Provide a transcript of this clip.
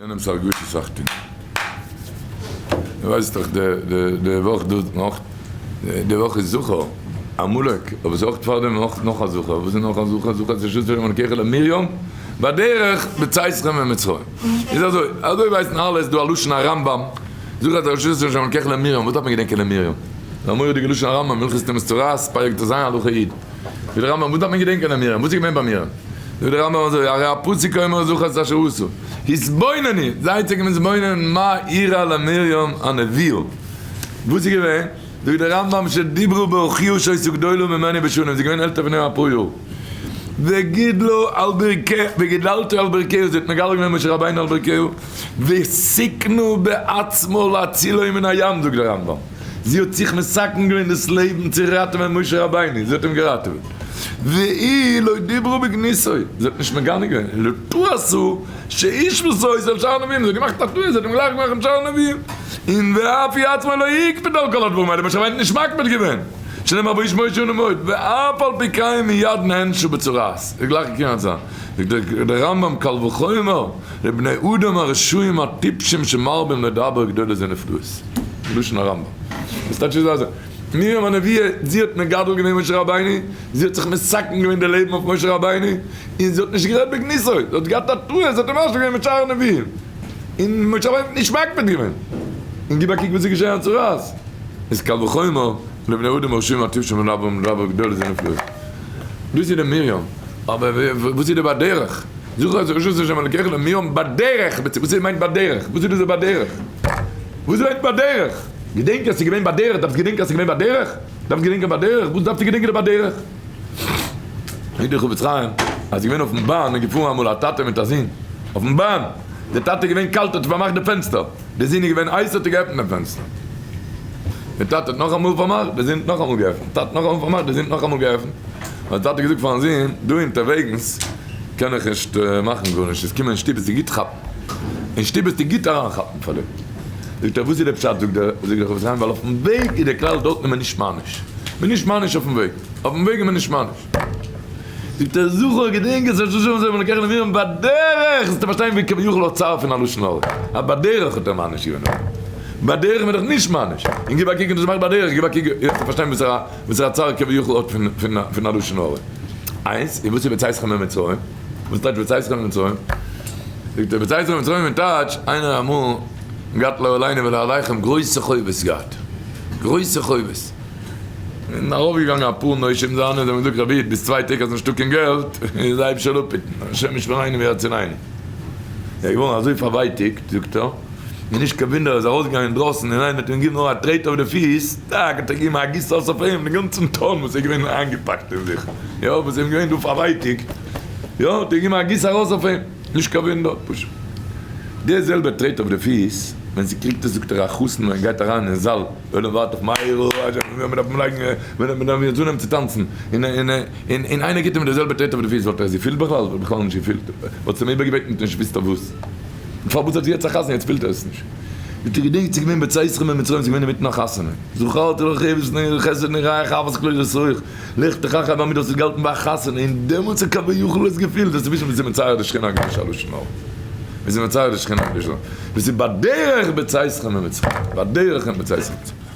יענעמס הרגשות אכטונג. דו ווייסט דאך די וואך דא נאך די וואך איז זכור עמלק אבער ס'איז אויך פארדעם נאך נאך א זכר וואס איז נאך א זכר זכר את אשר עשה אלקיך למרים בדרך בצאתכם ממצרים איז אזוי אזוי ווייסן אלע איז דא א לשון הרמב ם זכר את אשר עשה אלקיך למרים וואס דארף מען געדענקען למרים? א מורא'דיגע לשון הרמב ם הלכות טומאת צרעת פרק טז הלכה י'. זאגט דער רמב ם וואס דארף מען געדענקען למרים? וואס איז געווען ביי מרים? זאגט דער רמב ם אזוי, הרי הפסוק אומר זכר את אשר עשה, התבונני, זייט זיך מתבונן מה אירע למרים הנביאה, וואס איז געווען? זאגט דער רמב ם שדיברו באחיה שהיתה גדולה ממנו בשנים, זי איז געווען עלטער פון אים אפאר יאר, וגידלו על ברכיה, וגידלתו על ברכיה, זי האט מגדל געווען משה רבינו על ברכיה, וסיכנו בעצמו להצילו מן הים, זאגט דער רמב ם. זי האט זיך מסכן געווען דאס לעבן צו ראטעווען משה רבינו, זי האט אים געראטעוועט. והיא לא דיברה בגנותו, זי האט נישט מגנה געווען, אלא טעתה שהשותה אותו אל שאר הנביאים, זי האט געמאכט א טעות, זי האט אים גלייך געמאכט מיט שאר הנביאים, און ואף היא עצמה לא הקפידה על כל הדברים האלה, משה רבינו האט נישט מקפיד געווען, שנאמר והאיש משה ענו מאוד, ואף על פי כן מיד נענשו בצרעת, איז גלייך געקומען א צרה. זאגט דער רמב ם קל וחומר לבני אדם הרשעים הטיפשים שמרבים לדבר גדולות ונפלאות. לשון הרמב ם. וואס טייטש איז אזוי, מרים הנביאה, זי האט מגדל געווען משה רבינו, זי האט זיך מסכן געווען די לעבן אויף משה רבינו, און זי האט נישט גערעדט בגנותו, זי האט געהאט א טעות, זי האט אים משלים געווען מיט שאר הנביאים, און משה רבינו האט נישט מקפיד געווען. און גיב א קוק וואס איז געשען הצרעת איז קל וחומר לבני אדם הרשעים הטיפשים מרבים לדבר גדולות ונפלאות. דאס איז די מרים, אבער וואס איז די בדרך? זכור את אשר עשה ה' אלקיך למרים בדרך, וואס מיינט בדרך? וואס איז דאס בדרך? וואס מיינט בדרך? געדענק אז ס'איז געווען בדרך, דארפסט געדענקען אז ס'איז געווען בדרך? דארפסט געדענקען בדרך? וואס דארפסטו געדענקען די בדרך? זאגט דער חפץ חיים אז ס'איז געווען אויפן באן איז געפארן אמאל א טאטע מיט א זון אויפן באן, דער טאטע איז געווען קאלט האט ער פארמאכט די פענסטער, די זון איז געווען הייס האט ער געעפנט דעם פענסטער, דער טאטע האט נאכאמאל פארמאכט, דער זון האט נאכאמאל געעפנט, טאטע נאכאמאל פארמאכט, דער זון האט נאכאמאל געעפנט, האט דער טאטע געזאגט פארן זון, דא אונטערוועגנס קען איך נישט מאכן גארנישט, עס קומען אין שטוב עס איז גוט כאפן. אין שטוב וועסטו גוט אריינכאפן פאר דעם. זאגט ער, וואס איז דער פשט? זאגט דער זאגט דער חפץ חיים, ווייל אויפן וועג איז דער כלל דארטן איז מען נישט מעניש. מען איז נישט מעניש אויפן וועג. אויפן וועג איז מען נישט מעניש. זאגט ער, זכור געדענק את אשר עשה ה' אלקיך למרים בדרך, זאלסטו פארשטיין ווי כביכול האט צער פון א לשון הרע. אז בדרך האט ער מעניש געווען. בדרך איז מען דאך נישט מעניש. און גיב א קוק און דאס מאכט בדרך, גיב א קוק וועסטו פארשטיין וואס א צער כביכול האט פון א לשון הרע. איינס, און וואס איז בצאתכם ממצרים? וואס טייטש בצאתכם ממצרים? זאגט ער בצאתכם ממצרים מיינט טייטש איינער אמאל געהאט לא עלינו ולא עליכם גרויסע חובות געהאט, גרויסע חובות, און ארויף געגאנגען אפאר נושים זיינע זיי האבן געזאגט רבי ביז צוויי טעג אז נישטא קיין געלט איז הייב שוין אפ השם ישמרינו ויצילנו, ער איז געווארן אזוי פארווייטיגט זאגט ער. און נישט קיין וואונדער ער איז ארויסגעגאנגען אינדרויסן און איינער האט אים געגעבן נאר א טרעט אויף די פיס, טאק האט ער געגעבן א גיס אויס אויף אים דעם גאנצן טאן וואס איז געווען איינגעפאקט אין זיך, יא וואס איז אים געווען דא פארווייטיגט, יא האט ער געגעבן א גיס ארויס אויף אים, נישט קיין וואונדער, פשוט די זעלבע טרעט אויף די פיס, ווען ס'קריגט עס זאגט ער א חתן ווען גייט אריין אין זאל, די עולם ווארט אויף מהר א, מען דארף אים לייגן, מען דארף יעצט אנהייבן צו טאנצן, און און און איינער גיבט אים די זעלבע טרעט אויף די פיס וואלט ער עס געפילט בכלל? וואלט בכלל נישט געפילט, וואלטסט אים איבערגעבעטן נישט געוואוסט אויף וואס. פארוואס האט זי יעצט א חתונה יעצט פילט ער עס נישט. האט איר געדענקט ס'איז געווען בצאתכם ממצרים ס'איז געווען אינמיטן א חתונה זכרתי לך עבד נ חסד נראה אהבת כליות וסוך לך תחכה בעמידה האסט עס געהאלטן ביי א חתונה און דעמאלטס האט כביכול עס געפילט וועסטו וויסן וואס איז מצער די שכינה הקדושה לשון הרע וואס איז מצער די שכינה הקדושה וואס איז בדרך בצאתכם ממצרים בדרך אין בצאתכם ממצרים.